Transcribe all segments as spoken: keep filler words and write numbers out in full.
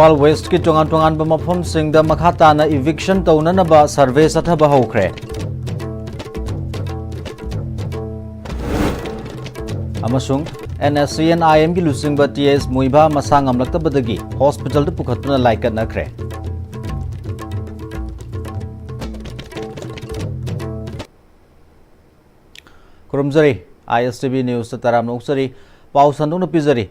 ꯏꯝꯐꯥꯜ ꯋꯦꯁ꯭ꯠꯀꯤ ꯇꯣꯉꯥꯟ ꯇꯣꯉꯥꯟꯕ ꯃꯐꯝꯁꯤꯡꯗ ꯃꯈꯥ ꯇꯥꯅ eviction ꯇꯧꯅꯅꯕ survey ꯆꯠꯊꯕ ꯍꯧꯈ꯭ꯔꯦ꯫ ꯑꯃꯁꯨꯡ NSCN-IM-ꯒꯤ ꯂꯨꯆꯤꯡꯕ ꯇꯤ ꯑꯦꯁ ꯃꯨꯏꯚꯥ ꯃꯁꯥ ꯉꯝꯂꯛꯇꯕꯗꯒꯤ ꯍꯣꯁꯄꯤꯇꯥꯜꯗ ꯄꯨꯈꯠꯇꯨꯅ ꯂꯥꯏꯀꯠꯅꯈ꯭ꯔꯦ꯫ ꯈꯨꯔꯨꯝꯖꯔꯤ, ISTV News-ꯇ ꯇꯔꯥꯝꯅ ꯑꯣꯛꯆꯔꯤ꯫ ꯄꯥꯎ ꯁꯟꯗꯣꯛꯅ ꯄꯤꯖꯔꯤ꯫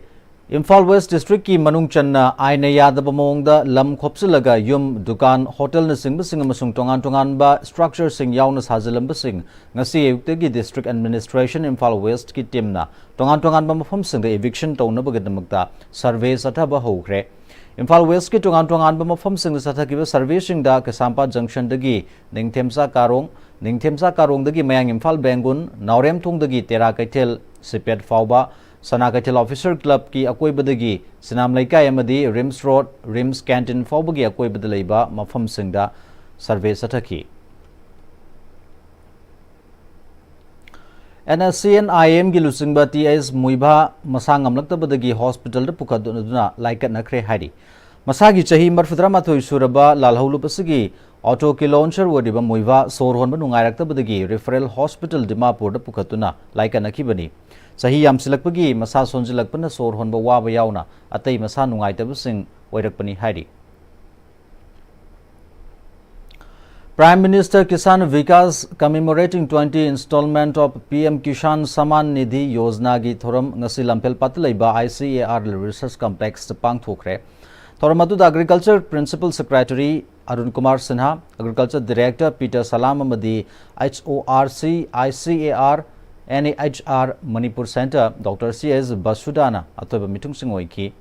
ꯏꯝꯐꯥꯜ ꯋꯦꯁ꯭ꯠ ꯗꯤꯁꯇ꯭ꯔꯤꯛꯀꯤ ꯃꯅꯨꯡ ꯆꯟꯅ ꯑꯥꯏꯟꯅ ꯌꯥꯗꯕ ꯃꯑꯣꯡꯗ ꯂꯝ ꯈꯣꯞꯆꯤꯜꯂꯒ ꯌꯨꯝ, ꯗꯨꯀꯥꯟ, ꯍꯣꯇꯦꯜꯅꯆꯤꯡꯕꯁꯤꯡ ꯑꯃꯁꯨꯡ ꯇꯣꯉꯥꯟ ꯇꯣꯉꯥꯟꯕ structure-ꯁꯤꯡ ꯌꯥꯎꯅ ꯁꯥꯖꯤꯜꯂꯝꯕꯁꯤꯡ ꯉꯁꯤ ꯑꯌꯨꯛꯇꯒꯤ District Administration ꯏꯝꯐꯥꯜ West-ꯀꯤ team-ꯅ ꯇꯣꯉꯥꯟ ꯇꯣꯉꯥꯟꯕ ꯃꯐꯝꯁꯤꯡꯗ eviction ꯇꯧꯅꯕꯒꯤꯗꯃꯛꯇ survey ꯆꯠꯊꯕ ꯍꯧꯈ꯭ꯔꯦ꯫ ꯏꯝꯐꯥꯜ West-ꯀꯤ ꯇꯣꯉꯥꯟ ꯇꯣꯉꯥꯟꯕ ꯃꯐꯝꯁꯤꯡꯗ ꯆꯠꯊꯈꯤꯕ survey-ꯁꯤꯡꯗ ꯀꯩꯁꯥꯝꯄꯥꯠ Junction-ꯗꯒꯤ ꯅꯤꯡꯊꯦꯝꯆꯥ ꯀꯥꯔꯣꯡ, ꯅꯤꯡꯊꯦꯝꯆꯥ ꯀꯥꯔꯣꯡꯗꯒꯤ ꯃꯌꯥꯡ ꯏꯝꯐꯥꯜ ꯕꯦꯡꯒꯨꯟ, ꯅꯥꯎꯔꯦꯝꯊꯣꯡꯗꯒꯤ ꯇꯦꯔꯥ ꯀꯩꯊꯦꯜ, ꯁꯤꯄꯦꯠ ꯐꯥꯎꯕ, ꯁꯅꯥ ꯀꯩꯊꯦꯜ Officer Club-ꯀꯤ ꯑꯀꯣꯏꯕꯗꯒꯤ ꯁꯤꯅꯥꯝ ꯂꯩꯀꯥꯏ ꯑꯃꯗꯤ ꯔꯤꯝꯁ ꯔꯣꯗ, ꯔꯤꯝꯁ canteen ꯐꯥꯎꯕꯒꯤ ꯑꯀꯣꯏꯕꯗ ꯂꯩꯕ ꯃꯐꯝꯁꯤꯡꯗ survey ꯆꯠꯊꯈꯤ꯫ NSCN-IM-ꯒꯤ ꯂꯨꯆꯤꯡꯕ ꯇꯤ ꯑꯦꯁ ꯃꯨꯏꯚꯥ ꯃꯁꯥ ꯉꯝꯂꯛꯇꯕꯗꯒꯤ ꯍꯣꯁꯄꯤꯇꯥꯜꯗ ꯄꯨꯈꯠꯇꯨꯅ ꯂꯥꯏꯀꯠꯅꯈ꯭ꯔꯦ ꯍꯥꯏꯔꯤ꯫ ꯃꯁꯥꯒꯤ ꯆꯍꯤ ꯃꯔꯤꯐꯨꯇꯔꯥꯃꯥꯊꯣꯏ ꯁꯨꯔꯕ ꯂꯥꯜꯍꯧꯂꯨꯞ ꯑꯁꯤꯒꯤ auto kill launcher ꯑꯣꯏꯔꯤꯕ ꯃꯨꯏꯚꯥ ꯁꯣꯔ ꯍꯣꯟꯕ ꯅꯨꯡꯉꯥꯏꯔꯛꯇꯕꯗꯒꯤ referral hospital ꯗꯤꯃꯥꯄꯨꯔꯗ ꯄꯨꯈꯠꯇꯨꯅ ꯂꯥꯏꯀꯠꯅꯈꯤꯕꯅꯤ꯫ ꯆꯍꯤ ꯌꯥꯝꯁꯤꯜꯂꯛꯄꯒꯤ ꯃꯁꯥ ꯁꯣꯟꯖꯤꯜꯂꯛꯄꯅ ꯁꯣꯔ ꯍꯣꯟꯕ ꯋꯥꯕ ꯌꯥꯎꯅ ꯑꯇꯩ ꯃꯁꯥ ꯅꯨꯡꯉꯥꯏꯇꯕꯁꯤꯡ ꯑꯣꯏꯔꯛꯄꯅꯤ ꯍꯥꯏꯔꯤ꯫ Prime Minister Kisan Vikas Commemorating twenty installment of PM Kisan Samman Nidhi Yojana-ꯒꯤ ꯊꯧꯔꯝ ꯉꯁꯤ ꯂꯝꯐꯦꯜꯄꯥꯠꯇ ꯂꯩꯕ ICAR Research Complex-ꯇ ꯄꯥꯡꯊꯣꯛꯈ꯭ꯔꯦ꯫ ꯊꯧꯔꯝ ꯑꯗꯨꯗ Agriculture Principal Secretary Arun Kumar Sinha, Agriculture Director Peter Salam ꯑꯃꯗꯤ HORC, ICAR, NEHR Manipur Centre Doctor C S ꯕꯁꯨꯗꯥꯅ ꯑꯊꯣꯏꯕ ꯃꯤꯊꯨꯡꯁꯤꯡ ꯑꯣꯏꯈꯤ꯫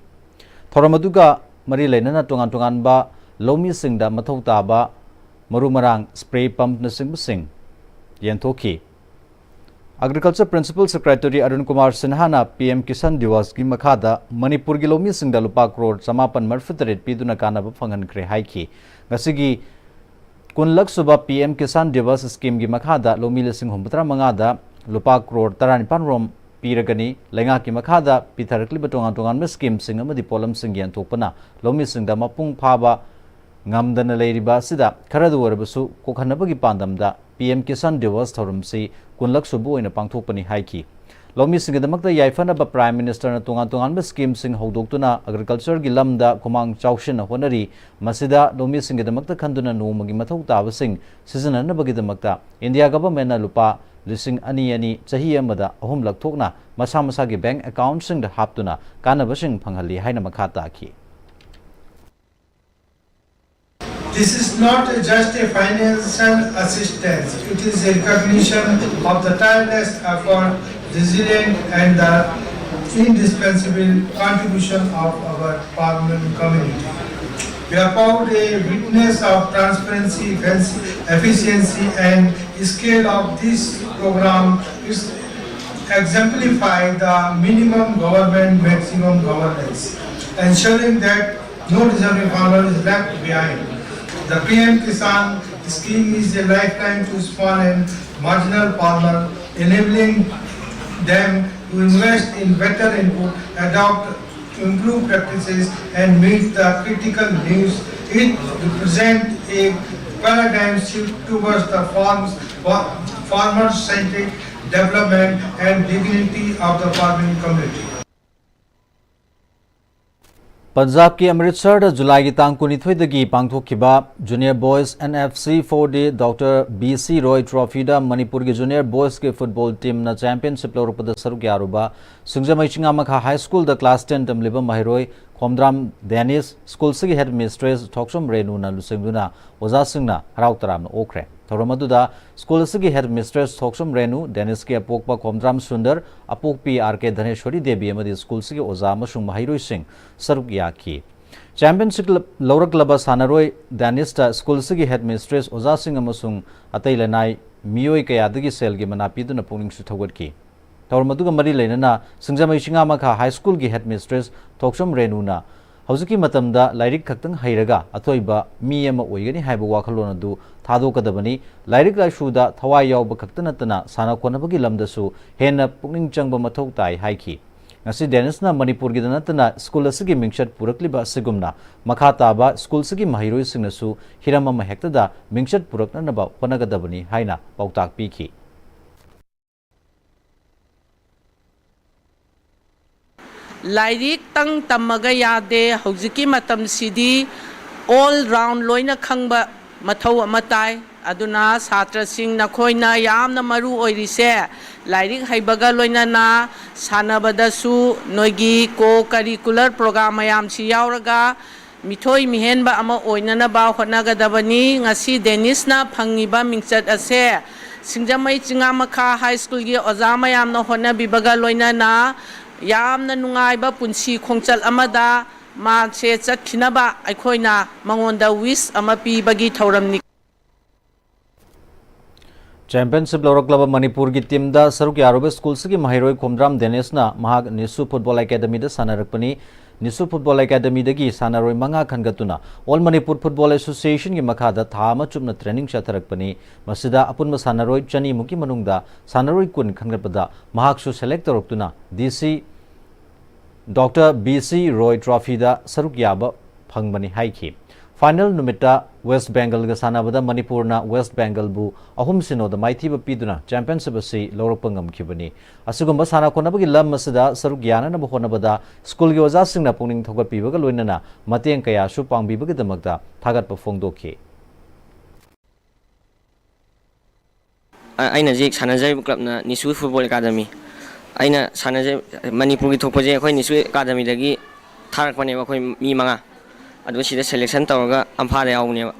ꯊꯧꯔꯝ ꯑꯗꯨꯒ ꯃꯔꯤ ꯂꯩꯅꯅ ꯇꯣꯉꯥꯟ ꯇꯣꯉꯥꯟꯕ ꯂꯧꯃꯤꯁꯤꯡꯗ ꯃꯊꯧ ꯇꯥꯕ ꯃꯔꯨ ꯃꯔꯥꯡ, spray pumpꯅꯆꯤꯡꯕꯁꯤꯡ ꯌꯦꯟꯊꯣꯛꯈꯤ꯫ Agriculture Principal Secretary Arun Kumar ꯁꯤꯟꯍꯥꯅ PM Kisan Diwas-ꯀꯤ ꯃꯈꯥꯗ ꯃꯅꯤꯄꯨꯔꯒꯤ ꯂꯧꯃꯤꯁꯤꯡꯗ ꯂꯨꯄꯥ ꯀ꯭ꯔꯣꯔ ꯆꯃꯥꯄꯟ ꯃꯔꯤꯐꯨꯇꯔꯦꯠ ꯄꯤꯗꯨꯅ ꯀꯥꯟꯅꯕ ꯐꯪꯍꯟꯈ꯭ꯔꯦ ꯍꯥꯏꯈꯤ꯫ ꯉꯁꯤꯒꯤ ꯀꯨꯟꯂꯛ ꯁꯨꯕ PM Kisan Diwas scheme-ꯒꯤ ꯃꯈꯥꯗ ꯂꯧꯃꯤ ꯂꯤꯁꯤꯡ ꯍꯨꯝꯐꯨꯇꯔꯥ ꯃꯉꯥꯗ ꯂꯨꯄꯥ ꯀ꯭ꯔꯣꯔ ꯇꯔꯥꯅꯤꯄꯥꯟ ꯔꯣꯝ ꯄꯤꯔꯒꯅꯤ꯫ ꯂꯩꯉꯥꯛꯀꯤ ꯃꯈꯥꯗ ꯄꯤꯊꯔꯛꯂꯤꯕ ꯇꯣꯉꯥꯟ ꯇꯣꯉꯥꯟꯕ scheme ꯁꯤꯡ ꯑꯃꯗꯤ ꯄꯣꯠꯂꯝꯁꯤꯡ ꯌꯦꯟꯊꯣꯛꯄꯅ ꯂꯧꯃꯤꯁꯤꯡꯗ ꯃꯄꯨꯡ ꯐꯥꯕ ꯉꯝꯗꯅ ꯂꯩꯔꯤꯕ ꯑꯁꯤꯗ ꯈꯔꯗ ꯑꯣꯏꯔꯕꯁꯨ ꯀꯣꯛꯍꯟꯅꯕꯒꯤ ꯄꯥꯟꯗꯝꯗ P M Kisan Diwas ꯊꯧꯔꯝꯁꯤ ꯀꯨꯟꯂꯛ ꯁꯨꯕ ꯑꯣꯏꯅ ꯄꯥꯡꯊꯣꯛꯄꯅꯤ ꯍꯥꯏꯈꯤ꯫ ꯂꯧꯃꯤꯁꯤꯡꯒꯤꯗꯃꯛꯇ ꯌꯥꯏꯐꯅꯕ Prime Minister ꯅ ꯇꯣꯉꯥꯟ ꯇꯣꯉꯥꯟꯕ scheme ꯁꯤꯡ ꯍꯧꯗꯣꯛꯇꯨꯅ agriculture ꯒꯤ ꯂꯝꯗ ꯈꯨꯃꯥꯡ ꯆꯥꯎꯁꯤꯟꯅ ꯍꯣꯠꯅꯔꯤ꯫ ꯃꯁꯤꯗ ꯂꯧꯃꯤꯁꯤꯡꯒꯤꯗꯃꯛꯇ ꯈꯟꯗꯨꯅ ꯅꯣꯡꯃꯒꯤ ꯃꯊꯧ ꯇꯥꯕꯁꯤꯡ ꯁꯤꯖꯤꯟꯅꯅꯕꯒꯤꯗꯃꯛꯇ India Government ꯅ ꯂꯨꯄꯥ ꯂꯤꯁꯤꯡ ꯑꯅꯤ ꯑꯅꯤ ꯆꯍꯤ ꯑꯃꯗ ꯑꯍꯨꯝꯂꯛ ꯊꯣꯛꯅ ꯃꯁꯥ ꯃꯁꯥꯒꯤ bank account ꯁꯤꯡꯗ ꯍꯥꯞꯇꯨꯅ ꯀꯥꯟꯅꯕꯁꯤꯡ ꯐꯪꯍꯜꯂꯤ ꯍꯥꯏꯅ ꯃꯈꯥ ꯇꯥꯈꯤ꯫ This is not just a financial assistance, it is a recognition of the tireless effort, resilience, and the indispensable contribution of our farming community. We are proud a witness of transparency, effici-, efficiency, and scale of this program. It exemplifies the minimum government, maximum governance, ensuring that no deserving farmer is left behind. The P M Kisan scheme is a lifeline to small and marginal farmers, enabling them to invest in better input, adopt improved practices, and meet the critical needs. It represents a paradigm shift towards the farms, fa-, farmer-centric development and dignity of the farming community. ꯄꯟꯖꯥꯕꯀꯤ ꯑꯃꯔꯤꯠꯁꯔꯗ ꯖꯨꯂꯥꯏꯒꯤ ꯇꯥꯡ ꯀꯨꯟꯅꯤꯊꯣꯏꯗꯒꯤ ꯄꯥꯡꯊꯣꯛꯈꯤꯕ Junior Boys N F C four D Doctor B C Roy Trophy ꯗ ꯃꯅꯤꯄꯨꯔꯒꯤ Junior Boys ꯀꯤ football team ꯅ championship ꯂꯧꯔꯛꯄꯗ ꯁꯔꯨꯛ ꯌꯥꯔꯨꯕ ꯁꯤꯡꯖꯃꯩ ꯆꯤꯉꯥꯃꯈꯥ High School ꯗ class ten ꯇꯝꯂꯤꯕ ꯃꯍꯩꯔꯣꯏ Khomdram Denis, school ꯑꯁꯤꯒꯤ head mistress ꯊꯣꯛꯆꯣꯝ ꯔꯦꯅꯨꯅ ꯂꯨꯆꯤꯡꯗꯨꯅ ꯑꯣꯖꯥꯁꯤꯡꯅ ꯍꯔꯥꯎ ꯇꯔꯥꯝꯅ ꯑꯣꯛꯈ꯭ꯔꯦ꯫ ꯊꯧꯔꯝ ꯑꯗꯨꯗ school ꯑꯁꯤꯒꯤ head mistress ꯊꯣꯛꯆꯣꯝ ꯔꯦꯅꯨ, ꯗꯦꯅꯤꯁꯀꯤ ꯑꯄꯣꯛꯄ ꯈꯣꯝꯗ꯭ꯔꯥꯝ ꯁꯨꯟꯗꯔ, ꯑꯄꯣꯛꯄꯤ R K ꯙꯅꯦꯁ꯭ꯋꯔꯤ ꯗꯦꯕꯤ ꯑꯃꯗꯤ school ꯑꯁꯤꯒꯤ ꯑꯣꯖꯥ ꯑꯃꯁꯨꯡ ꯃꯍꯩꯔꯣꯏꯁꯤꯡ ꯁꯔꯨꯛ ꯌꯥꯈꯤ꯫ Championship ꯂ-, ꯂꯧꯔꯛꯂꯕ ꯁꯥꯟꯅꯔꯣꯏ ꯗꯦꯅꯤꯁꯇ school ꯑꯁꯤꯒꯤ head mistress, ꯑꯣꯖꯥꯁꯤꯡ ꯑꯃꯁꯨꯡ ꯑꯇꯩ ꯂꯅꯥꯏ ꯃꯤꯑꯣꯏ ꯀꯌꯥꯗꯒꯤ ꯁꯦꯜꯒꯤ ꯃꯅꯥ ꯄꯤꯗꯨꯅ ꯄꯨꯛꯅꯤꯡꯁꯨ ꯊꯧꯒꯠꯈꯤ꯫ ꯊꯧꯔꯝ ꯑꯗꯨꯒ ꯃꯔꯤ ꯂꯩꯅꯅ ꯁꯤꯡꯖꯃꯩ ꯆꯤꯉꯥꯃꯈꯥ High School ꯒꯤ head mistress ꯊꯣꯛꯆꯣꯝ ꯔꯦꯅꯨꯅ ꯍꯧꯖꯤꯛꯀꯤ ꯃꯇꯝꯗ ꯂꯥꯏꯔꯤꯛ ꯈꯛꯇꯪ ꯍꯩꯔꯒ ꯑꯊꯣꯏꯕ ꯃꯤ ꯑꯃ ꯑꯣꯏꯒꯅꯤ ꯍꯥꯏꯕ ꯋꯥꯈꯜꯂꯣꯟ ꯑꯗꯨ ꯊꯥꯗꯣꯛꯀꯗꯕꯅꯤ꯫ ꯂꯥꯏꯔꯤꯛ ꯂꯥꯏꯁꯨꯗ ꯊꯋꯥꯏ ꯌꯥꯎꯕ ꯈꯛꯇ ꯅꯠꯇꯅ ꯁꯥꯟꯅ ꯈꯣꯠꯅꯕꯒꯤ ꯂꯝꯗꯁꯨ ꯍꯦꯟꯅ ꯄꯨꯛꯅꯤꯡ ꯆꯪꯕ ꯃꯊꯧ ꯇꯥꯏ ꯍꯥꯏꯈꯤ꯫ ꯉꯁꯤ ꯗꯦꯅꯤꯁꯅ ꯃꯅꯤꯄꯨꯔꯒꯤꯗ ꯅꯠꯇꯅ ꯁ꯭ꯀꯨꯜ ꯑꯁꯤꯒꯤ ꯃꯤꯡꯆꯠ ꯄꯨꯔꯛꯂꯤꯕ ꯑꯁꯤꯒꯨꯝꯅ ꯃꯈꯥ ꯇꯥꯕ ꯁ꯭ꯀꯨꯜꯁꯤꯒꯤ ꯃꯍꯩꯔꯣꯏꯁꯤꯡꯅꯁꯨ ꯍꯤꯔꯝ ꯑꯃꯍꯦꯛꯇꯗ ꯃꯤꯡꯆꯠ ꯄꯨꯔꯛꯅꯅꯕ ꯍꯣꯠꯅꯒꯗꯕꯅꯤ ꯍꯥꯏꯅ ꯄꯥꯎꯇꯥꯛ ꯄꯤꯈꯤ꯫ ꯂꯥꯏꯔꯤꯛꯇꯪ ꯇꯝꯃꯒ ꯌꯥꯗꯦ꯫ ꯍꯧꯖꯤꯛꯀꯤ ꯃꯇꯝꯁꯤꯗꯤ all round ꯂꯣꯏꯅ ꯈꯪꯕ ꯃꯊꯧ ꯑꯃ ꯇꯥꯏ꯫ ꯑꯗꯨꯅ ꯁꯥꯇ꯭ꯔꯁꯤꯡ, ꯅꯈꯣꯏꯅ ꯌꯥꯝꯅ ꯃꯔꯨ ꯑꯣꯏꯔꯤꯁꯦ ꯂꯥꯏꯔꯤꯛ ꯍꯩꯕꯒ ꯂꯣꯏꯅꯅ ꯁꯥꯟꯅꯕꯗꯁꯨ ꯅꯣꯏꯒꯤ co curricular program ꯃꯌꯥꯝꯁꯤ ꯌꯥꯎꯔꯒ ꯃꯤꯊꯣꯏ ꯃꯤꯍꯦꯟꯕ ꯑꯃ ꯑꯣꯏꯅꯅꯕ ꯍꯣꯠꯅꯒꯗꯕꯅꯤ꯫ ꯉꯁꯤ ꯗꯦꯅꯤꯁꯅ ꯐꯪꯉꯤꯕ ꯃꯤꯡꯆꯠ ꯑꯁꯦ ꯁꯤꯡꯖꯃꯩ ꯆꯤꯉꯥꯃꯈꯥ ꯍꯥꯏ ꯁ꯭ꯀꯨꯜꯒꯤ ꯑꯣꯖꯥ ꯃꯌꯥꯝꯅ ꯍꯣꯠꯅꯕꯤꯕꯒ ꯂꯣꯏꯅꯅ ꯌꯥꯝꯅ ꯅꯨꯡꯉꯥꯏꯕ ꯄꯨꯟꯁꯤ ꯈꯣꯡꯆꯠ ꯑꯃꯗ ꯃꯥꯁꯦ ꯆꯠꯈꯤꯅꯕ ꯑꯩꯈꯣꯏꯅ ꯃꯉꯣꯟꯗ wish ꯑꯃ ꯄꯤꯕꯒꯤ ꯊꯧꯔꯝꯅꯤ꯫ ꯆꯦꯝꯄꯤꯌꯟꯁꯤꯞ ꯂꯧꯔꯛꯂꯕ ꯃꯅꯤꯄꯨꯔꯒꯤ ꯇꯤꯝꯗ ꯁꯔꯨꯛ ꯌꯥꯔꯨꯕ ꯁ꯭ꯀꯨꯜꯁꯤꯒꯤ ꯃꯍꯩꯔꯣꯏ ꯈꯣꯝꯗ꯭ꯔꯥꯝ ꯗꯦꯅꯤꯁꯅ ꯃꯍꯥꯛ ꯅꯤꯁꯨ ꯐꯨꯠꯕꯣꯜ ꯑꯦꯀꯥꯗꯃꯤꯗ ꯁꯥꯟꯅꯔꯛꯄꯅꯤ꯫ ꯅꯤꯁꯨ ꯐꯨꯠꯕꯣꯜ ꯑꯦꯀꯥꯗꯃꯤꯗꯒꯤ ꯁꯥꯟꯅꯔꯣꯏ ꯃꯉꯥ ꯈꯟꯒꯠꯇꯨꯅ ꯑꯣꯜ ꯃꯅꯤꯄꯨꯔ ꯐꯨꯠꯕꯣꯜ ꯑꯦꯁꯣꯁꯤꯌꯦꯁꯟꯒꯤ ꯃꯈꯥꯗ ꯊꯥ ꯑꯃ ꯆꯨꯞꯅ ꯇ꯭ꯔꯦꯅꯤꯡ ꯆꯠꯊꯔꯛꯄꯅꯤ꯫ ꯃꯁꯤꯗ ꯑꯄꯨꯟꯕ ꯁꯥꯟꯅꯔꯣꯏ ꯆꯅꯤꯃꯨꯛꯀꯤ ꯃꯅꯨꯡꯗ ꯁꯥꯟꯅꯔꯣꯏ ꯀꯨꯟ ꯈꯟꯒꯠꯄꯗ ꯃꯍꯥꯛꯁꯨ ꯁꯦꯂꯦꯛ ꯇꯧꯔꯛꯇꯨꯅ ꯗꯤ ꯁꯤ ꯗꯣꯛꯇꯔ ꯕꯤ ꯁꯤ ꯔꯣꯏ ꯇ꯭ꯔꯣꯐꯤꯗ ꯁꯔꯨꯛ ꯌꯥꯕ ꯐꯪꯕꯅꯤ ꯍꯥꯏꯈꯤ꯫ ꯐꯥꯏꯅꯦꯜ ꯅꯨꯃꯤꯠꯇ ꯋꯦꯁ ꯕꯦꯡꯒꯜꯒ ꯁꯥꯟꯅꯕꯗ ꯃꯅꯤꯄꯨꯔꯅ ꯋꯦꯁ ꯕꯦꯡꯒꯜꯕꯨ ꯑꯍꯨꯝ ꯁꯤꯅꯣꯗ ꯃꯥꯏꯊꯤꯕ ꯄꯤꯗꯨꯅ ꯆꯦꯝꯄꯤꯌꯟꯁꯤꯞ ꯑꯁꯤ ꯂꯧꯔꯛꯄ ꯉꯝꯈꯤꯕꯅꯤ꯫ ꯑꯁꯤꯒꯨꯝꯕ ꯁꯥꯟꯅ ꯈꯣꯠꯅꯕꯒꯤ ꯂꯝ ꯑꯁꯤꯗ ꯁꯔꯨꯛ ꯌꯥꯅꯅꯕ ꯍꯣꯠꯅꯕꯗ ꯁ꯭ꯀꯨꯜꯒꯤ ꯑꯣꯖꯥꯁꯤꯡꯅ ꯄꯨꯛꯅꯤꯡ ꯊꯧꯒꯠꯄꯤꯕꯒ ꯂꯣꯏꯅꯅ ꯃꯇꯦꯡ ꯀꯌꯥꯁꯨ ꯄꯥꯡꯕꯤꯕꯒꯤꯗꯃꯛꯇ ꯊꯥꯒꯠꯄ ꯐꯣꯡꯗꯣꯛꯈꯤ꯫ ꯑ-, ꯑꯩꯅ ꯍꯧꯖꯤꯛ ꯁꯥꯟꯅꯖꯔꯤꯕ ꯀ꯭ꯂꯕꯅ ꯅꯤꯁꯨ ꯐꯨꯠꯕꯣꯜ ꯑꯦꯀꯥꯗꯃꯤ꯫ ꯑꯩꯅ ꯁꯥꯟꯅꯖ-, ꯃꯅꯤꯄꯨꯔꯒꯤ ꯊꯣꯛꯄꯁꯦ ꯑꯩꯈꯣꯏ ꯅꯤꯁꯨ ꯑꯦꯀꯥꯗꯃꯤꯗꯒꯤ ꯊꯥꯔꯛꯄꯅꯦꯕ, ꯑꯩꯈꯣꯏ ꯃꯤ ꯃꯉꯥ꯫ ꯑꯗꯨꯒ ꯁꯤꯗ ꯁꯦꯂꯦꯛꯁꯟ ꯇꯧꯔꯒ ꯑꯝꯐꯥꯗ ꯌꯥꯎꯕꯅꯦꯕ꯫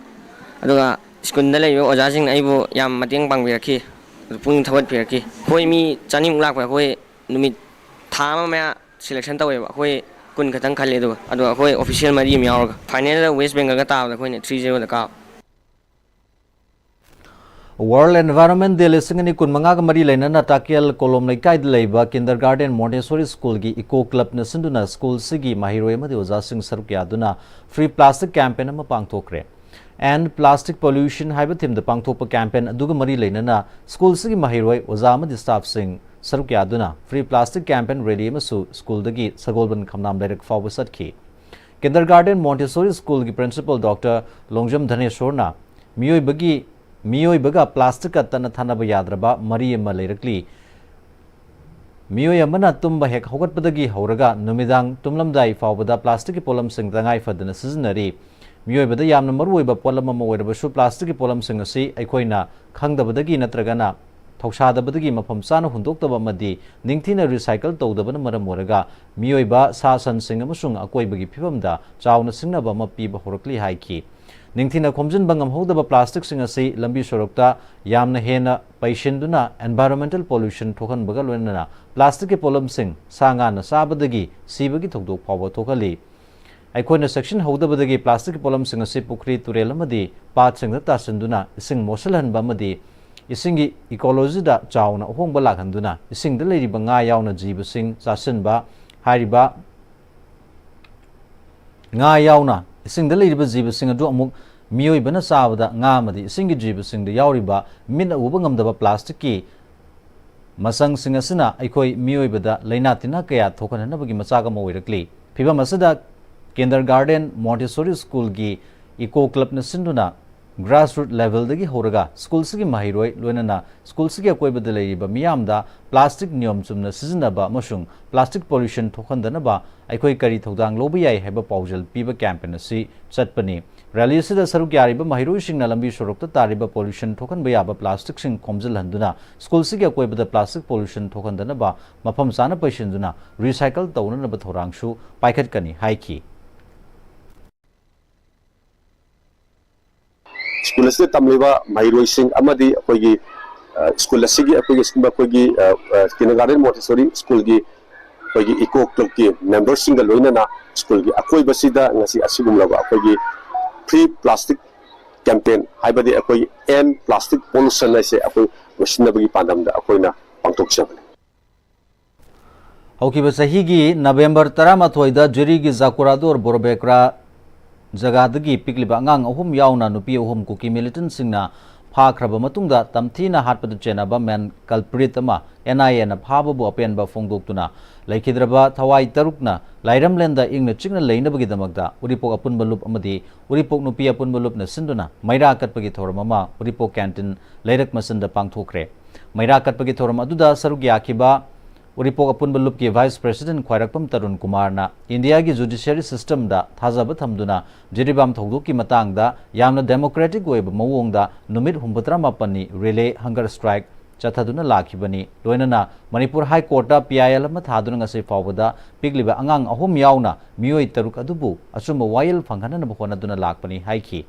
ꯑꯗꯨꯒ ꯁ꯭ꯀꯨꯜꯗ ꯂꯩꯔꯤꯕ ꯑꯣꯖꯥꯁꯤꯡꯅ ꯑꯩꯕꯨ ꯌꯥꯝ ꯃꯇꯦꯡ ꯄꯥꯡꯕꯤꯔꯛꯈꯤ, ꯑꯗꯨ ꯄꯨꯛꯅꯤꯡ ꯊꯧꯒꯠꯄꯤꯔꯛꯈꯤ꯫ ꯑꯩꯈꯣꯏ ꯃꯤ ꯆꯅꯤꯃꯨꯛ ꯂꯥꯛꯄ, ꯑꯩꯈꯣꯏ ꯅꯨꯃꯤꯠ ꯊꯥ ꯑꯃ ꯃꯌꯥ ꯁꯦꯂꯦꯛꯁꯟ ꯇꯧꯋꯦꯕ꯫ ꯑꯩꯈꯣꯏ ꯀꯨꯟ ꯈꯛꯇꯪ ꯈꯜꯂꯦ, ꯑꯗꯨꯒ, ꯑꯗꯨꯒ ꯑꯩꯈꯣꯏ ꯑꯣꯐꯤꯁꯤꯌꯦꯜ ꯃꯔꯤ ꯑꯃ ꯌꯥꯎꯔꯒ ꯐꯥꯏꯅꯦꯜꯗ ꯋꯦꯁ ꯕꯦꯡꯒꯜꯒ ꯇꯥꯕꯗ ꯑꯩꯈꯣꯏꯅ ꯊ꯭ꯔꯤ ꯖꯦꯔꯣꯗ ꯀꯥꯕ꯫ World Environment Day ꯂꯤꯁꯤꯡ ꯑꯅꯤ ꯀꯨꯟꯃꯉꯥꯒ ꯃꯔꯤ ꯂꯩꯅꯅ ꯇꯥꯀꯦꯜ ꯀꯣꯂꯣꯝ ꯂꯩꯀꯥꯏꯗ ꯂꯩꯕ Kindergarten Montessori Schoolꯒꯤ Eco Clubꯅ ꯁꯤꯟꯗꯨꯅ schoolꯁꯤꯒꯤ ꯃꯍꯩꯔꯣꯏ ꯑꯃꯗꯤ ꯑꯣꯖꯥꯁꯤꯡ ꯁꯔꯨꯛ ꯌꯥꯗꯨꯅ Free Plastic Campaign ꯑꯃ ꯄꯥꯡꯊꯣꯛꯈ꯭ꯔꯦ꯫ End Plastic Pollution ꯍꯥꯏꯕ themeꯗ ꯄꯥꯡꯊꯣꯛꯄ campaign ꯑꯗꯨꯒ ꯃꯔꯤ ꯂꯩꯅꯅ schoolꯁꯤꯒꯤ ꯃꯍꯩꯔꯣꯏ, ꯑꯣꯖꯥ ꯑꯃꯗꯤ staffꯁꯤꯡ ꯁꯔꯨꯛ ꯌꯥꯗꯨꯅ Free Plastic Campaign rally ꯑꯃꯁꯨ schoolꯗꯒꯤ ꯁꯒꯣꯜꯕꯟ ꯈꯝꯅꯥꯝ ꯂꯩꯔꯛ ꯐꯥꯎꯕ ꯆꯠꯈꯤ꯫ Kindergarten Montessori Schoolꯒꯤ principal Doctor Longjam ꯙꯅꯦꯁꯣꯔꯅ ꯃꯤꯑꯣꯏꯕꯒꯤ ꯃꯤꯑꯣꯏꯕꯒ plasticꯀ ꯇꯠꯅ ꯊꯥꯅꯕ ꯌꯥꯗ꯭ꯔꯕ ꯃꯔꯤ ꯑꯃ ꯂꯩꯔꯛꯂꯤ꯫ ꯃꯤꯑꯣꯏ ꯑꯃꯅ ꯇꯨꯝꯕ ꯍꯦꯛ ꯍꯧꯒꯠꯄꯗꯒꯤ ꯍꯧꯔꯒ ꯅꯨꯃꯤꯗꯥꯡ ꯇꯨꯝꯂꯝꯗꯥꯏ ꯐꯥꯎꯕꯗ plasticꯀꯤ ꯄꯣꯠꯂꯝꯁꯤꯡ ꯇꯉꯥꯏ ꯐꯗꯅ ꯁꯤꯖꯤꯟꯅꯔꯤ꯫ ꯃꯤꯑꯣꯏꯕꯗ ꯌꯥꯝꯅ ꯃꯔꯨꯑꯣꯏꯕ ꯄꯣꯠꯂꯝ ꯑꯃ ꯑꯣꯏꯔꯕꯁꯨ plasticꯀꯤ ꯄꯣꯠꯂꯝꯁꯤꯡ ꯑꯁꯤ ꯑꯩꯈꯣꯏꯅ ꯈꯪꯗꯕꯗꯒꯤ ꯅꯠꯇ꯭ꯔꯒꯅ ꯊꯧꯁꯥꯗꯕꯗꯒꯤ ꯃꯐꯝ ꯆꯥꯅ ꯍꯨꯟꯗꯣꯛꯇꯕ ꯑꯃꯗꯤ ꯅꯤꯡꯊꯤꯅ recycle ꯇꯧꯗꯕꯅ ꯃꯔꯝ ꯑꯣꯏꯔꯒ ꯃꯤꯑꯣꯏꯕ, ꯁꯥ ꯁꯟꯁꯤꯡ ꯑꯃꯁꯨꯡ ꯑꯀꯣꯏꯕꯒꯤ ꯐꯤꯕꯝꯗ ꯆꯥꯎꯅ ꯁꯤꯡꯅꯕ ꯑꯃ ꯄꯤꯕ ꯍꯧꯔꯛꯂꯤ ꯍꯥꯏꯈꯤ꯫ ꯅꯤꯡꯊꯤꯅ ꯈꯣꯝꯖꯤꯟꯕ ꯉꯝꯍꯧꯗꯕ plasticꯁꯤꯡ ꯑꯁꯤ ꯂꯝꯕꯤ ꯁꯣꯔꯣꯛꯇ ꯌꯥꯝꯅ ꯍꯦꯟꯅ ꯄꯩꯁꯤꯟꯗꯨꯅ environmental pollution ꯊꯣꯛꯍꯟꯕꯒ ꯂꯣꯏꯅꯅ plasticꯀꯤ ꯄꯣꯠꯂꯝꯁꯤꯡ ꯁꯥ ꯉꯥꯅ ꯆꯥꯕꯗꯒꯤ ꯁꯤꯕꯒꯤ ꯊꯧꯗꯣꯛ ꯐꯥꯎꯕ ꯊꯣꯛꯍꯜꯂꯤ꯫ ꯑꯩꯈꯣꯏꯅ ꯆꯦꯛꯁꯤꯟꯍꯧꯗꯕꯗꯒꯤ plasticꯀꯤ ꯄꯣꯠꯂꯝꯁꯤꯡ ꯑꯁꯤ ꯄꯨꯈ꯭ꯔꯤ, ꯇꯨꯔꯦꯜ ꯑꯃꯗꯤ ꯄꯥꯠꯁꯤꯡꯗ ꯇꯥꯁꯤꯟꯗꯨꯅ ꯏꯁꯤꯡ ꯃꯣꯠꯁꯤꯜꯍꯟꯕ ꯑꯃꯗꯤ ꯏꯁꯤꯡꯒꯤ ecologyꯗ ꯆꯥꯎꯅ ꯑꯍꯣꯡꯕ ꯂꯥꯛꯍꯟꯗꯨꯅ ꯏꯁꯤꯡꯗ ꯂꯩꯔꯤꯕ ꯉꯥ ꯌꯥꯎꯅ ꯖꯤꯕꯁꯤꯡ ꯆꯥꯁꯤꯟꯕ ꯍꯥꯏꯔꯤꯕ ꯉꯥ ꯌꯥꯎꯅ ꯏꯁꯤꯡꯗ ꯂꯩꯔꯤꯕ ꯖꯤꯕꯁꯤꯡ ꯑꯗꯨ ꯑꯃꯨꯛ ꯃꯤꯑꯣꯏꯕꯅ ꯆꯥꯕꯗ ꯉꯥ ꯑꯃꯗꯤ ꯏꯁꯤꯡꯒꯤ ꯖꯤꯕꯁꯤꯡꯗ ꯌꯥꯎꯔꯤꯕ ꯃꯤꯠꯅ ꯎꯕ ꯉꯝꯗꯕ plasticꯀꯤ ꯃꯆꯪꯁꯤꯡ ꯑꯁꯤꯅ ꯑꯩꯈꯣꯏ ꯃꯤꯑꯣꯏꯕꯗ ꯂꯥꯏꯅꯥ ꯇꯤꯟꯅꯥ ꯀꯌꯥ ꯊꯣꯛꯍꯟꯅꯕꯒꯤ ꯃꯆꯥꯛ ꯑꯃ ꯑꯣꯏꯔꯛꯂꯤ꯫ ꯐꯤꯚꯝ ꯑꯁꯤꯗ Kindergarten Montessori Schoolꯒꯤ Eco Clubꯅ ꯁꯤꯟꯗꯨꯅ grassroot levelꯗꯒꯤ ꯍꯧꯔꯒ schoolꯁꯤꯒꯤ ꯃꯍꯩꯔꯣꯏ ꯂꯣꯏꯅꯅ schoolꯁꯤꯒꯤ ꯑꯀꯣꯏꯕꯗ ꯂꯩꯔꯤꯕ ꯃꯤꯌꯥꯝꯗ plastic ꯅꯤꯌꯣꯝ ꯆꯨꯝꯅ ꯁꯤꯖꯤꯟꯅꯕ ꯑꯃꯁꯨꯡ plastic pollution ꯊꯣꯛꯍꯟꯗꯅꯕ ꯑꯩꯈꯣꯏ ꯀꯔꯤ ꯊꯧꯗꯥꯡ ꯂꯧꯕ ꯌꯥꯏ ꯍꯥꯏꯕ ꯄꯥꯎꯖꯦꯜ ꯄꯤꯕ campaign ꯑꯁꯤ ꯆꯠꯄꯅꯤ꯫ Rally ꯑꯁꯤꯗ ꯁꯔꯨꯛ ꯌꯥꯔꯤꯕ ꯃꯍꯩꯔꯣꯏꯁꯤꯡꯅ ꯂꯝꯕꯤ ꯁꯣꯔꯣꯛꯇ ꯇꯥꯔꯤꯕ pollution ꯊꯣꯛꯍꯟꯕ ꯌꯥꯕ plasticꯁꯤꯡ ꯈꯣꯝꯖꯤꯜꯍꯟꯗꯨꯅ schoolꯁꯤꯒꯤ ꯑꯀꯣꯏꯕꯗ plastic pollution ꯊꯣꯛꯍꯟꯗꯅꯕ ꯃꯐꯝ ꯆꯥꯅ ꯄꯩꯁꯤꯟꯗꯨꯅ recycle ꯇꯧꯅꯅꯕ ꯊꯧꯔꯥꯡꯁꯨ ꯄꯥꯏꯈꯠꯀꯅꯤ ꯍꯥꯏꯈꯤ꯫ ꯁ꯭ꯀꯨꯜ ꯑꯁꯤꯗ ꯇꯝꯂꯤꯕ ꯃꯍꯩꯔꯣꯏꯁꯤꯡ ꯑꯃꯗꯤ ꯑꯩꯈꯣꯏꯒꯤ, ꯑ, ꯁ꯭ꯀꯨꯜ ꯑꯁꯤꯒꯤ ꯑꯩꯈꯣꯏꯒꯤ ꯑꯁꯤꯒꯨꯝꯕ ꯑꯩꯈꯣꯏꯒꯤ, ꯑ, ꯑ, Kindergarten Montessori Schoolꯒꯤ ꯑꯩꯈꯣꯏꯒꯤ Eco Clubꯀꯤ memberꯁꯤꯡꯒ ꯂꯣꯏꯅꯅ ꯁ꯭ꯀꯨꯜꯒꯤ ꯑꯀꯣꯏꯕꯁꯤꯗ ꯉꯁꯤ ꯑꯁꯤꯒꯨꯝꯂꯕ ꯑꯩꯈꯣꯏꯒꯤ Free Plastic campaign, ꯍꯥꯏꯕꯗꯤ ꯑꯩꯈꯣꯏ End Plastic Pollution ꯍꯥꯏꯁꯦ ꯑꯩꯈꯣꯏ ꯂꯣꯏꯁꯤꯟꯅꯕꯒꯤ ꯄꯥꯟꯗꯝꯗ ꯑꯩꯈꯣꯏꯅ ꯄꯥꯡꯊꯣꯛꯆꯕꯅꯤ꯫ ꯍꯧꯈꯤꯕ ꯆꯍꯤꯒꯤ ꯅꯕꯦꯝꯕꯔ ꯇꯔꯥꯃꯥꯊꯣꯏꯗ ꯖꯤꯔꯤꯒꯤ ꯖꯥꯀꯨꯔꯥꯗꯣꯔ ꯕꯣꯔꯣꯕꯦꯀ꯭ꯔꯥ ꯖꯒꯥꯗꯒꯤ ꯄꯤꯛꯂꯤꯕ ꯑꯉꯥꯡ ꯑꯍꯨꯝ ꯌꯥꯎꯅ ꯅꯨꯄꯤ ꯑꯍꯨꯝ ꯀꯨꯀꯤ militantꯁꯤꯡꯅ ꯐꯥꯈ꯭ꯔꯕ ꯃꯇꯨꯡꯗ ꯇꯝꯊꯤꯅ ꯍꯥꯠꯄꯗ ꯆꯦꯟꯅꯕ main culprit ꯑꯃ NIAꯅ ꯐꯥꯕꯕꯨ ꯑꯄꯦꯟꯕ ꯐꯣꯡꯗꯣꯛꯇꯨꯅ ꯂꯩꯈꯤꯗ꯭ꯔꯕ ꯊꯋꯥꯏ ꯇꯔꯨꯛꯅ ꯂꯥꯏꯔꯝꯂꯦꯟꯗ ꯏꯪꯅ ꯆꯤꯛꯅ ꯂꯩꯅꯕꯒꯤꯗꯃꯛꯇ ꯎꯔꯤꯄꯣꯛ ꯑꯄꯨꯟꯕ ꯂꯨꯞ ꯑꯃꯗꯤ ꯎꯔꯤꯄꯣꯛ ꯅꯨꯄꯤ ꯑꯄꯨꯟꯕ ꯂꯨꯞꯅ ꯁꯤꯟꯗꯨꯅ ꯃꯩꯔꯥ ꯀꯠꯄꯒꯤ ꯊꯧꯔꯝ ꯑꯃ ꯎꯔꯤꯄꯣꯛ canteen ꯂꯩꯔꯛ ꯃꯆꯤꯟꯗ ꯄꯥꯡꯊꯣꯛꯈ꯭ꯔꯦ꯫ ꯃꯩꯔꯥ ꯀꯠꯄꯒꯤ ꯊꯧꯔꯝ ꯑꯗꯨꯗ ꯁꯔꯨꯛ ꯌꯥꯈꯤꯕ ꯎꯔꯤꯄꯣꯛ ꯑꯄꯨꯟꯕ ꯂꯨꯞꯀꯤ vice president ꯈ꯭ꯋꯥꯏꯔꯥꯛꯄꯝ ꯇꯔꯨꯟ ꯀꯨꯃꯥꯔꯅ ꯏꯟꯗꯤꯌꯥꯒꯤ judiciary systemꯗ ꯊꯥꯖꯕ ꯊꯝꯗꯨꯅ ꯖꯤꯔꯤꯕꯥꯝ ꯊꯧꯗꯣꯛꯀꯤ ꯃꯇꯥꯡꯗ ꯌꯥꯝꯅ democratic ꯑꯣꯏꯕ ꯃꯑꯣꯡꯗ ꯅꯨꯃꯤꯠ ꯍꯨꯝꯐꯨꯇꯔꯥ ꯃꯥꯄꯟꯅꯤ relay hunger strike ꯆꯠꯊꯗꯨꯅ ꯂꯥꯛꯈꯤꯕꯅꯤ꯫ ꯂꯣꯏꯅꯅ ꯃꯅꯤꯄꯨꯔ High Courtꯇ PIL ꯑꯃ ꯊꯥꯗꯨꯅ ꯉꯁꯤ ꯐꯥꯎꯕꯗ ꯄꯤꯛꯂꯤꯕ ꯑꯉꯥꯡ ꯑꯍꯨꯝ ꯌꯥꯎꯅ ꯃꯤꯑꯣꯏ ꯇꯔꯨꯛ ꯑꯗꯨꯕꯨ ꯑꯆꯨꯝꯕ ꯋꯥꯌꯦꯜ ꯐꯪꯍꯟꯅꯕ ꯍꯣꯠꯅꯗꯨꯅ ꯂꯥꯛꯄꯅꯤ ꯍꯥꯏꯈꯤ꯫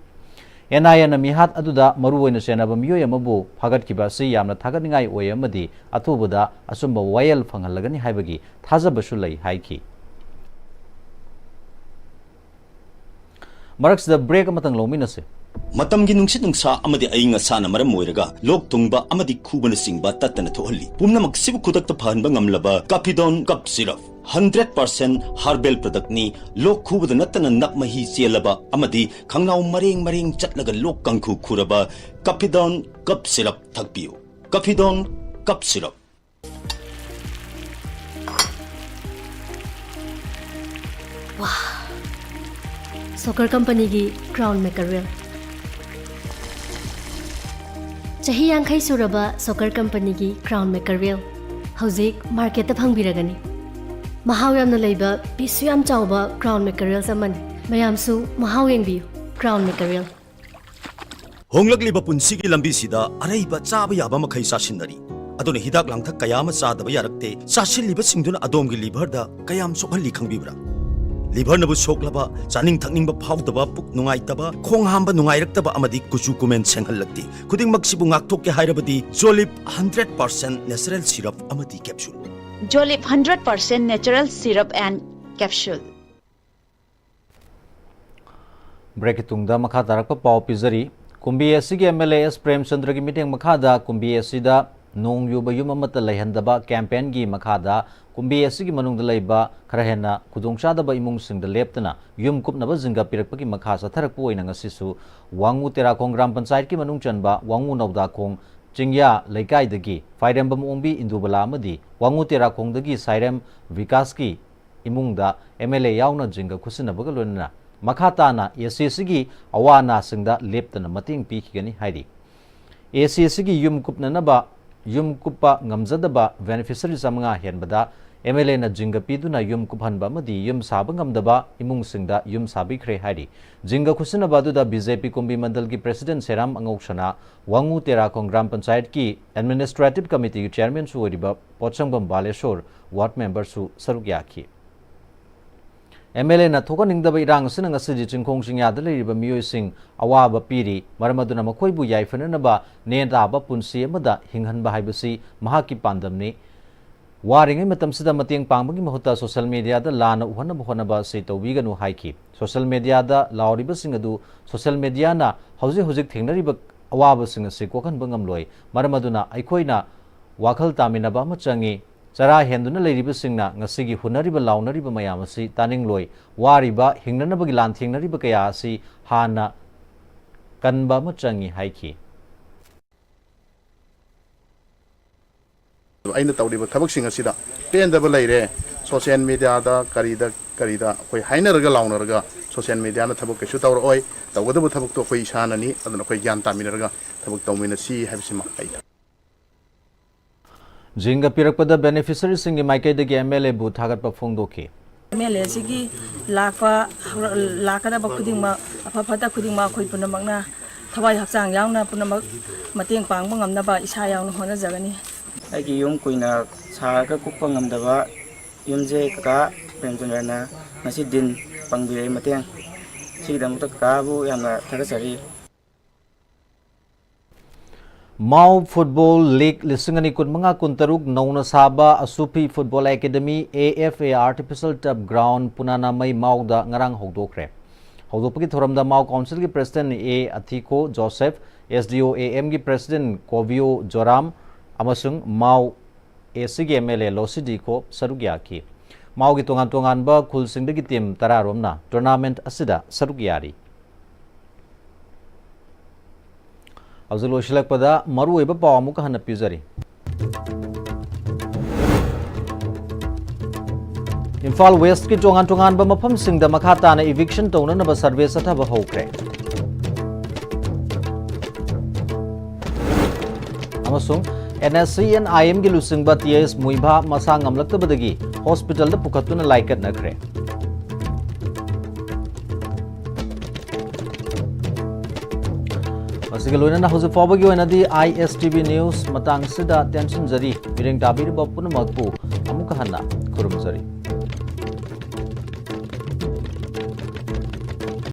NIAꯅ ꯃꯤꯍꯥꯠ ꯑꯗꯨꯗ ꯃꯔꯨꯑꯣꯏꯅ ꯆꯦꯟꯅꯕ ꯃꯤꯑꯣꯏ ꯑꯃꯕꯨ ꯐꯥꯒꯠꯈꯤꯕ ꯑꯁꯤ ꯌꯥꯝꯅ ꯊꯥꯒꯠꯅꯤꯡꯉꯥꯏ ꯑꯣꯏ ꯑꯃꯗꯤ ꯑꯊꯨꯕꯗ ꯑꯆꯨꯝꯕ ꯋꯥꯌꯦꯜ ꯐꯪꯍꯜꯂꯒꯅꯤ ꯍꯥꯏꯕꯒꯤ ꯊꯥꯖꯕꯁꯨ ꯂꯩ ꯍꯥꯏꯈꯤ꯫ ꯃꯔꯛꯁꯤꯗ break ꯑꯃꯇꯪ ꯂꯧꯃꯤꯟꯅꯁꯤ꯫ ꯃꯇꯝꯒꯤ ꯅꯨꯡꯁꯤꯠ ꯅꯨꯡꯁꯥ ꯑꯃꯗꯤ ꯑꯏꯪ ꯑꯁꯥꯅ ꯃꯔꯝ ꯑꯣꯏꯔꯒ ꯂꯣꯛ ꯊꯨꯡꯕ ꯑꯃꯗꯤ ꯈꯨꯕꯅꯆꯤꯡꯕ ꯇꯠꯇꯅ ꯊꯣꯛꯍꯜꯂꯤ꯫ ꯄꯨꯝꯅꯃꯛꯁꯤꯕꯨ ꯈꯨꯗꯛꯇ ꯐꯍꯟꯕ ꯉꯝꯂꯕ Caphidone Cough Syrup, hundred percent herbal productꯅꯤ꯫ ꯂꯣꯛ ꯈꯨꯕꯗ ꯅꯠꯇꯅ ꯅꯞ ꯃꯍꯤ ꯆꯦꯜꯂꯕ ꯑꯃꯗꯤ ꯈꯪꯅꯥꯎ ꯃꯔꯦꯡ ꯃꯔꯦꯡ ꯆꯠꯂꯒ ꯂꯣꯛ ꯀꯥꯡꯈꯨ ꯈꯨꯔꯕ Caphidone Cough Syrup ꯊꯛꯄꯤꯌꯨ꯫ Caphidone Cough Syrup꯫ Soccer ꯀꯝꯄꯅꯤꯒꯤ Crown Mackerel꯫ ꯆꯍꯤ ꯌꯥꯡꯈꯩ ꯁꯨꯔꯕ ꯁꯣꯀꯔ ꯀꯝꯄꯅꯤꯒꯤ Crown Mackerel ꯍꯧꯖꯤꯛ marketꯇ ꯐꯪꯕꯤꯔꯒꯅꯤ꯫ ꯃꯍꯥꯎ ꯌꯥꯝꯅ ꯂꯩꯕ, pieceꯁꯨ ꯌꯥꯝ ꯆꯥꯎꯕ Crown Mackerels ꯑꯃꯅꯤ꯫ ꯃꯌꯥꯝꯁꯨ ꯃꯍꯥꯎ ꯌꯦꯡꯕꯤꯌꯨ꯫ Crown Mackerel꯫ ꯍꯣꯡꯂꯛꯂꯤꯕ ꯄꯨꯟꯁꯤꯒꯤ ꯂꯝꯕꯤꯁꯤꯗ ꯑꯔꯩꯕ ꯆꯥꯕ ꯌꯥꯕ ꯃꯈꯩ ꯆꯥꯁꯤꯟꯅꯔꯤ꯫ ꯑꯗꯨꯅ ꯍꯤꯗꯥꯛ ꯂꯥꯡꯊꯛ ꯀꯌꯥ ꯑꯃ ꯆꯥꯗꯕ ꯌꯥꯔꯛꯇꯦ꯫ ꯆꯥꯁꯤꯜꯂꯤꯕꯁꯤꯡꯗꯨꯅ ꯑꯗꯣꯝꯒꯤ liverꯗ ꯀꯌꯥꯝ ꯁꯣꯛꯍꯜꯂꯤ ꯈꯪꯕꯤꯕ꯭ꯔꯥ? Liverꯅꯕꯨ ꯁꯣꯛꯂꯕ, ꯆꯥꯅꯤꯡ ꯊꯛꯅꯤꯡꯕ ꯐꯥꯎꯗꯕ, ꯄꯨꯛ ꯅꯨꯡꯉꯥꯏꯇꯕ, ꯈꯣꯡ ꯍꯥꯝꯕ ꯅꯨꯡꯉꯥꯏꯔꯛꯇꯕ ꯑꯃꯗꯤ ꯀꯨꯆꯨ ꯀꯨꯃꯦꯟ ꯁꯦꯡꯍꯜꯂꯛꯇꯦ꯫ ꯈꯨꯗꯤꯡꯃꯛꯁꯤꯕꯨ ꯉꯥꯛꯊꯣꯛꯀꯦ ꯍꯥꯏꯔꯕꯗꯤ Jolib hundred percent natural syrup ꯑꯃꯗꯤ capsule꯫ Jolib hundred percent natural syrup and capsule. ꯕ꯭ꯔꯦꯛꯀꯤ ꯇꯨꯡꯗ ꯃꯈꯥ ꯇꯥꯔꯛꯄ ꯄꯥꯎ ꯄꯤꯖꯔꯤ꯫ ꯀꯨꯝꯕꯤ ꯑꯦꯁ ꯁꯤꯒꯤ ꯑꯦꯝ ꯑꯦꯜ ꯑꯦ ꯑꯦꯁ ꯄ꯭ꯔꯦꯝꯆꯟꯗ꯭ꯔꯒꯤ ꯃꯤꯠꯌꯦꯡ ꯃꯈꯥꯗ ꯀꯨꯝꯕꯤ ꯑꯦꯁ ꯁꯤꯗ ꯅꯣꯡ ꯌꯨꯕ ꯌꯨꯝ ꯑꯃꯠꯇ ꯂꯩꯍꯟꯗꯕ ꯀꯦꯝꯄꯦꯟꯒꯤ ꯃꯈꯥꯗ ꯀꯨꯝꯕꯤ ꯑꯦꯁ ꯁꯤꯒꯤ ꯃꯅꯨꯡꯗ ꯂꯩꯕ ꯈꯔ ꯍꯦꯟꯅ ꯈꯨꯗꯣꯡꯆꯥꯗꯕ ꯏꯃꯨꯡꯁꯤꯡꯗ ꯂꯦꯞꯇꯅ ꯌꯨꯝ ꯀꯨꯞꯅꯕ ꯖꯤꯡꯒ ꯄꯤꯔꯛꯄꯒꯤ ꯃꯈꯥ ꯆꯠꯊꯔꯛꯄ ꯑꯣꯏꯅ ꯉꯁꯤꯁꯨ ꯋꯥꯉꯨ ꯇꯦꯔꯥꯈꯣꯡ ꯒ꯭ꯔꯥꯝ ꯄꯟꯆꯥꯌꯠꯀꯤ ꯃꯅꯨꯡ ꯆꯟꯕ ꯋꯥꯉꯨ ꯅꯧꯗꯥꯈꯣꯡ ꯆꯤꯡꯌꯥ ꯂꯩꯀꯥꯏꯗꯒꯤ ꯐꯥꯏꯔꯦꯝꯕꯝ ꯑꯣꯡꯕꯤ ꯏꯟꯗꯨꯕꯂꯥ ꯑꯃꯗꯤ ꯋꯥꯉꯨ ꯇꯦꯔꯥꯈꯣꯡꯗꯒꯤ ꯁꯥꯏꯔꯦꯝ ꯕꯤꯀꯥꯁꯀꯤ ꯏꯃꯨꯡꯗ ꯑꯦꯝ ꯑꯦꯜ ꯑꯦ ꯌꯥꯎꯅ ꯖꯤꯡꯒ ꯈꯨꯠꯁꯤꯟꯅꯕꯒ ꯂꯣꯏꯅꯅ ꯃꯈꯥ ꯇꯥꯅ ꯑꯦ ꯁꯤ ꯑꯦꯁ ꯁꯤꯒꯤ ꯑꯋꯥ ꯑꯅꯥꯁꯤꯡꯗ ꯂꯦꯞꯇꯅ ꯃꯇꯦꯡ ꯄꯤꯈꯤꯒꯅꯤ ꯍꯥꯏꯔꯤ꯫ ꯑꯦ ꯁꯤ ꯑꯦꯁ ꯁꯤꯒꯤ ꯌꯨꯝ ꯀꯨꯞꯅꯅꯕ, ꯌꯨꯝ ꯀꯨꯞꯄ ꯉꯝꯖꯗꯕ ꯕꯦꯅꯤꯐꯤꯁꯔꯤ ꯆꯥꯃꯉꯥ ꯍꯦꯟꯕꯗ ꯑꯦꯝ ꯑꯦꯜ ꯑꯦꯅ ꯖꯤꯡꯒ ꯄꯤꯗꯨꯅ ꯌꯨꯝ ꯀꯨꯞꯍꯟꯕ ꯑꯃꯗꯤ ꯌꯨꯝ ꯁꯥꯕ ꯉꯝꯗꯕ ꯏꯃꯨꯡꯁꯤꯡꯗ ꯌꯨꯝ ꯁꯥꯕꯤꯈ꯭ꯔꯦ ꯍꯥꯏꯔꯤ꯫ ꯖꯤꯡꯒ ꯈꯨꯠꯁꯤꯟꯅꯕ ꯑꯗꯨꯗ ꯕꯤ ꯖꯦ ꯄꯤ ꯀꯨꯝꯕꯤ ꯃꯟꯗꯜꯒꯤ ꯄ꯭ꯔꯦꯁꯤꯗꯦꯟꯠ ꯁꯦꯔꯥꯝ ꯑꯉꯧꯁꯅꯥ, ꯋꯥꯉꯨ ꯇꯦꯔꯥꯈꯣꯡ ꯒ꯭ꯔꯥꯝ ꯄꯟꯆꯥꯌꯠꯀꯤ ꯑꯦꯗꯃꯤꯅꯤꯁꯇ꯭ꯔꯦꯇꯤꯚ ꯀꯃꯤꯇꯤꯒꯤ ꯆꯦꯌꯔꯃꯦꯟꯁꯨ ꯑꯣꯏꯔꯤꯕ ꯄꯣꯠꯁꯪꯕꯝ ꯕꯥꯂꯦꯁꯣꯔ ꯋꯥꯔꯗ ꯃꯦꯝꯕꯔꯁꯨ ꯁꯔꯨꯛ ꯌꯥꯈꯤ꯫ ꯑꯦꯝ ꯑꯦꯜ ꯑꯦꯅ ꯊꯣꯛꯍꯟꯅꯤꯡꯗꯕ ꯏꯔꯥꯡ ꯑꯁꯤꯅ ꯉꯁꯤꯗꯤ ꯆꯤꯡꯈꯣꯡ ꯆꯤꯡꯌꯥꯗ ꯂꯩꯔꯤꯕ ꯃꯤꯑꯣꯏꯁꯤꯡ ꯑꯋꯥꯕ ꯄꯤꯔꯤ꯫ ꯃꯔꯝ ꯑꯗꯨꯅ ꯃꯈꯣꯏꯕꯨ ꯌꯥꯏꯐꯅꯅꯕ ꯅꯦ ꯇꯥꯕ ꯄꯨꯟꯁꯤ ꯑꯃꯗ ꯍꯤꯡꯍꯟꯕ ꯍꯥꯏꯕꯁꯤ ꯃꯍꯥꯛꯀꯤ ꯄꯥꯟꯗꯝꯅꯤ꯫ ꯋꯥꯔꯤꯉꯩ ꯃꯇꯝꯁꯤꯗ ꯃꯇꯦꯡ ꯄꯥꯡꯕꯒꯤ ꯃꯍꯨꯠꯇ ꯁꯣꯁꯤꯌꯦꯜ ꯃꯤꯗꯤꯌꯥꯗ ꯂꯥꯟꯅ ꯎꯍꯟꯅꯕ ꯍꯣꯠꯅꯕ ꯑꯁꯤ ꯇꯧꯕꯤꯒꯅꯨ ꯍꯥꯏꯈꯤ꯫ ꯁꯣꯁꯤꯌꯦꯜ ꯃꯤꯗꯤꯌꯥꯗ ꯂꯥꯎꯔꯤꯕꯁꯤꯡ ꯑꯗꯨ ꯁꯣꯁꯤꯌꯦꯜ ꯃꯤꯗꯤꯌꯥꯅ ꯍꯧꯖꯤꯛ ꯍꯧꯖꯤꯛ ꯊꯦꯡꯅꯔꯤꯕ ꯑꯋꯥꯕꯁꯤꯡ ꯑꯁꯤ ꯀꯣꯛꯍꯟꯕ ꯉꯝꯂꯣꯏ꯫ ꯃꯔꯝ ꯑꯗꯨꯅ ꯑꯩꯈꯣꯏꯅ ꯋꯥꯈꯜ ꯇꯥꯃꯤꯟꯅꯕ ꯑꯃ ꯆꯪꯏ꯫ ꯆꯔꯥ ꯍꯦꯟꯗꯨꯅ ꯂꯩꯔꯤꯕꯁꯤꯡꯅ ꯉꯁꯤꯒꯤ ꯍꯨꯟꯅꯔꯤꯕ ꯂꯥꯎꯅꯔꯤꯕ ꯃꯌꯥꯝ ꯑꯁꯤ ꯇꯥꯅꯤꯡꯂꯣꯏ꯫ ꯋꯥꯔꯤꯕ, ꯍꯤꯡꯅꯅꯕꯒꯤ ꯂꯥꯟꯊꯦꯡꯅꯔꯤꯕ ꯀꯌꯥ ꯑꯁꯤ ꯍꯥꯟꯅ ꯀꯟꯕ ꯑꯃ ꯆꯪꯏ ꯍꯥꯏꯈꯤ꯫ ꯑꯩꯅ ꯇꯧꯔꯤꯕ ꯊꯕꯛꯁꯤꯡ ꯑꯁꯤꯗ ꯄꯦꯟꯗꯕ ꯂꯩꯔꯦ꯫ ꯁꯣꯁꯤꯌꯦꯜ ꯃꯤꯗꯤꯌꯥꯗ ꯀꯔꯤꯗ ꯀꯔꯤꯗ ꯑꯩꯈꯣꯏ ꯍꯥꯏꯅꯔꯒ ꯂꯥꯎꯅꯔꯒ ꯁꯣꯁꯤꯌꯦꯜ ꯃꯤꯗꯤꯌꯥꯅ ꯊꯕꯛ ꯀꯩꯁꯨ ꯇꯧꯔꯛꯑꯣꯏ꯫ ꯇꯧꯒꯗꯕ ꯊꯕꯛꯇꯣ ꯑꯩꯈꯣꯏ ꯏꯁꯥꯅꯅꯤ꯫ ꯑꯗꯨꯅ ꯑꯩꯈꯣꯏ ꯒ꯭ꯌꯥꯟ ꯇꯥꯃꯤꯟꯅꯔꯒ ꯊꯕꯛ ꯇꯧꯃꯤꯟꯅꯁꯤ ꯍꯥꯏꯕꯁꯤꯃ ꯑꯩ ꯖꯤꯡꯒ ꯄꯤꯔꯛꯄꯗ ꯕꯦꯅꯤꯐꯤꯁꯔꯤꯁꯤꯡꯒꯤ ꯃꯥꯏꯀꯩꯗꯒꯤ ꯑꯦꯝ ꯑꯦꯜ ꯑꯦꯕꯨ ꯊꯥꯒꯠꯄ ꯐꯣꯡꯗꯣꯛꯈꯤ꯫ ꯑꯦꯝ ꯑꯦꯜ ꯑꯦꯁꯤꯒꯤ ꯂꯥꯛꯄ ꯂꯥꯛꯀꯗꯕ ꯈꯨꯗꯤꯡꯃꯛ, ꯑꯐ ꯐꯠꯇ ꯈꯨꯗꯤꯡꯃꯛ ꯑꯩꯈꯣꯏ ꯄꯨꯝꯅꯃꯛꯅ ꯊꯋꯥꯏ ꯍꯛꯆꯥꯡ ꯌꯥꯎꯅ ꯄꯨꯝꯅꯃꯛ ꯃꯇꯦꯡ ꯄꯥꯡꯕ ꯉꯝꯅꯕ ꯏꯁꯥ ꯌꯥꯎꯅ ꯍꯣꯠꯅꯖꯒꯅꯤ꯫ ꯑꯩꯒꯤ ꯌꯨꯝ ꯀꯨꯏꯅ ꯁꯥꯔꯒ ꯀꯨꯞꯄ ꯉꯝꯗꯕ ꯌꯨꯝꯁꯦ ꯀꯀꯥ ꯄ꯭ꯔꯦꯝꯆꯟꯗ꯭ꯔꯅ ꯉꯁꯤ ꯗꯤꯟ ꯄꯥꯡꯕꯤꯔꯛꯏ ꯃꯇꯦꯡ꯫ ꯁꯤꯒꯤꯗꯃꯛꯇ ꯀꯀꯥꯕꯨ ꯌꯥꯝꯅ ꯊꯥꯒꯠꯆꯔꯤ꯫ ꯃꯥꯎ ꯐꯨꯠꯕꯣꯜ ꯂꯤꯒ ꯂꯤꯁꯤꯡ ꯑꯅꯤ ꯀꯨꯟꯃꯉꯥ ꯀꯨꯟꯇꯔꯨꯛ ꯅꯧꯅ ꯁꯥꯕ ꯑꯁꯨꯐꯤ football academy, A F A, artificial turf ground ꯄꯨꯅꯥꯅꯥꯃꯩ ꯃꯥꯎꯗ ꯉꯔꯥꯡ ꯍꯧꯗꯣꯛꯈ꯭ꯔꯦ꯫ ꯍꯧꯗꯣꯛꯄꯒꯤ ꯊꯧꯔꯝꯗ ꯃꯥꯎ ꯀꯥꯎꯟꯁꯤꯜꯒꯤ ꯄ꯭ꯔꯦꯁꯤꯗꯦꯟ ꯑꯦ ꯑꯊꯤꯀꯣ ꯖꯣꯁꯦꯐ, ꯑꯦꯁ ꯗꯤ ꯑꯣ ꯑꯦ ꯑꯦꯝꯒꯤ ꯄ꯭ꯔꯦꯁꯤꯗꯦꯟ ꯀꯣꯕꯤꯌꯣ ꯖꯣꯔꯥꯝ ꯑꯃꯁꯨꯡ ꯃꯥꯎ ꯑꯦ ꯁꯤꯒꯤ ꯑꯦꯝ ꯑꯦꯜ ꯑꯦ ꯂꯣꯁꯤꯗꯤ ꯈꯣꯞ ꯁꯔꯨꯛ ꯌꯥꯈꯤ꯫ ꯃꯥꯎꯒꯤ ꯇꯣꯉꯥꯟ ꯇꯣꯉꯥꯟꯕ ꯈꯨꯜꯁꯤꯡꯗꯒꯤ ꯇꯤꯝ ꯇꯔꯥ ꯔꯣꯝꯅ ꯇꯣꯔꯅꯥꯃꯦꯟꯠ ꯑꯁꯤꯗ ꯁꯔꯨꯛ ꯌꯥꯔꯤ꯫ ꯍꯧꯖꯤꯛ ꯂꯣꯏꯁꯤꯜꯂꯛꯄꯗ ꯃꯔꯨꯑꯣꯏꯕ ꯄꯥꯎ ꯑꯃꯨꯛꯀ ꯍꯟꯅ ꯄꯤꯖꯔꯤ꯫ ꯏꯝꯐꯥꯜ ꯋꯦꯁ꯭ꯠꯀꯤ ꯇꯣꯉꯥꯟ ꯇꯣꯉꯥꯟꯕ ꯃꯐꯝꯁꯤꯡꯗ ꯃꯈꯥ ꯇꯥꯅ ꯏꯚꯤꯛꯁꯟ ꯇꯧꯅꯅꯕ ꯁꯔꯚꯦ ꯆꯠꯊꯕ ꯍꯧꯈ꯭ꯔꯦ꯫ ꯑꯃꯁꯨꯡ ꯑꯦꯟ ꯑꯦꯁ ꯁꯤ ꯑꯦꯟ ꯑꯥꯏ ꯑꯦꯝꯒꯤ ꯂꯨꯆꯤꯡꯕ ꯇꯤ ꯑꯦꯁ ꯃꯨꯏꯚꯥ ꯃꯁꯥ ꯉꯝꯂꯛꯇꯕꯗꯒꯤ ꯍꯣꯁꯄꯤꯇꯥꯜꯗ ꯄꯨꯈꯠꯇꯨꯅ ꯂꯥꯏꯀꯠꯅꯈ꯭ꯔꯦ꯫ ꯃꯁꯤꯒ ꯂꯣꯏꯅꯅ ꯍꯧꯖꯤꯛ ꯐꯥꯎꯕꯒꯤ ꯑꯣꯏꯅꯗꯤ ꯑꯥꯏ ꯑꯦꯁ ꯇꯤ ꯚꯤ ꯅ꯭ꯌꯨꯁ ꯃꯇꯥꯡꯁꯤꯗ ꯇꯦꯟꯁꯤꯟꯖꯔꯤ꯫ ꯃꯤꯠꯌꯦꯡ ꯇꯥꯕꯤꯔꯤꯕ ꯄꯨꯝꯅꯃꯛꯄꯨ ꯑꯃꯨꯛꯀ ꯍꯟꯅ ꯈꯨꯔꯨꯝꯖꯔꯤ꯫